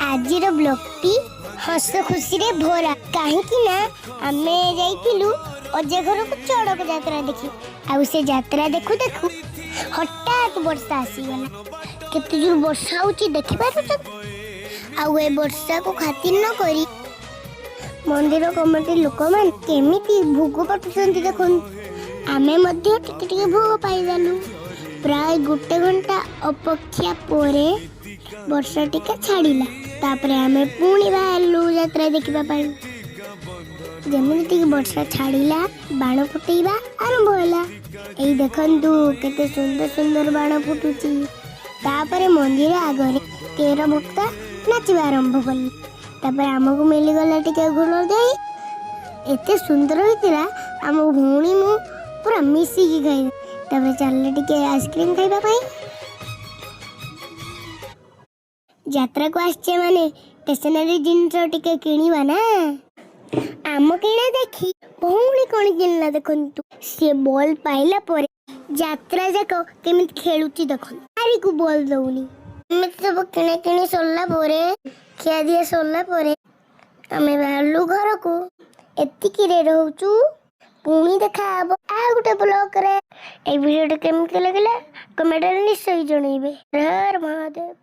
ଆଜିର ବ୍ଲଗଟି ହସ ଖୁସିରେ ଭରା, କାହିଁକି ନା ଆମେ ଯାଇଥିଲୁ ଅଜା ଘରକୁ ଚଡ଼କ ଯାତ୍ରା ଦେଖି। ଆଉ ସେ ଯାତ୍ରା ଦେଖୁ ଦେଖୁ ହଠାତ୍ ବର୍ଷା ଆସିଗଲା। କେତେ ଜୋର ବର୍ଷା ହଉଛି ଦେଖିପାରୁଛନ୍ତି। ଆଉ ଏ ବର୍ଷାକୁ ଖାତିର ନ କରି ମନ୍ଦିର କମିଟି ଲୋକମାନେ କେମିତି ଭୋଗ ବାଣ୍ଟୁଛନ୍ତି ଦେଖନ୍ତୁ। ଆମେ ମଧ୍ୟ ଟିକେ ଟିକେ ଭୋଗ ପାଇଗଲୁ। ପ୍ରାୟ ଗୋଟେ ଘଣ୍ଟା ଅପେକ୍ଷା ପରେ ବର୍ଷା ଟିକେ ଛାଡ଼ିଲା। ତାପରେ ଆମେ ପୁଣି ବାହାରିଲୁ ଯାତ୍ରା ଦେଖିବା ପାଇଁ। ଯେମିତି ଟିକେ ବର୍ଷା ଛାଡ଼ିଲା, ବାଣ ଫୁଟେଇବା ଆରମ୍ଭ ହେଲା। ଏଇ ଦେଖନ୍ତୁ, କେତେ ସୁନ୍ଦର ସୁନ୍ଦର ବାଣ ଫୁଟୁଛି। ତାପରେ ମନ୍ଦିର ଆଗରେ 13 ଭକ୍ତ ନାଚିବା ଆରମ୍ଭ କଲେ। ତାପରେ ଆମକୁ ମିଳିଗଲା ଟିକେ ଘୋଳ ଦହି। ଏତେ ସୁନ୍ଦର ହେଇଥିଲା, ଆମ ଭଉଣୀ ମୁଁ ପୁରା ମିଶିକି ଖାଇଲୁ। ତାପରେ ଚାଲିଲେ ଟିକେ ଆଇସ୍କ୍ରିମ୍ ଖାଇବା ପାଇଁ। ଯାତ୍ରାକୁ ଆସିଛେ ମାନେ ଷ୍ଟେସନାରୀ ଜିନିଷ ଟିକେ କିଣିବା ନା। ଆମ କିଣା ଦେଖି ଭଉଣୀ କଣ କିଣିଲା ଦେଖନ୍ତୁ। ସିଏ ବଲ୍ ପାଇଲା ପରେ ଯାତ୍ରା ଯାକ କେମିତି ଖେଳୁଛି ଦେଖନ୍ତୁ, କାହାରିକୁ ବଲ୍ ଦଉନି। ଏମିତି ସବୁ କିଣା କିଣି ସରିଲା ପରେ, ଖିଆ ଦିଆ ସରିଲା ପରେ ଆମେ ବାହାରିଲୁ ଘରକୁ। ଏତିକିରେ ରହୁଛୁ। ପୁଣି ଦେଖା ହବ ଆଉ ଗୋଟେ ବ୍ଲଗରେ। ଏଇ ଭିଡ଼ିଓଟି କେମିତି ଲାଗିଲା, କମେଣ୍ଟରେ ନିଶ୍ଚୟ ଜଣେଇବେ। ହର ହର ମହାଦେବ।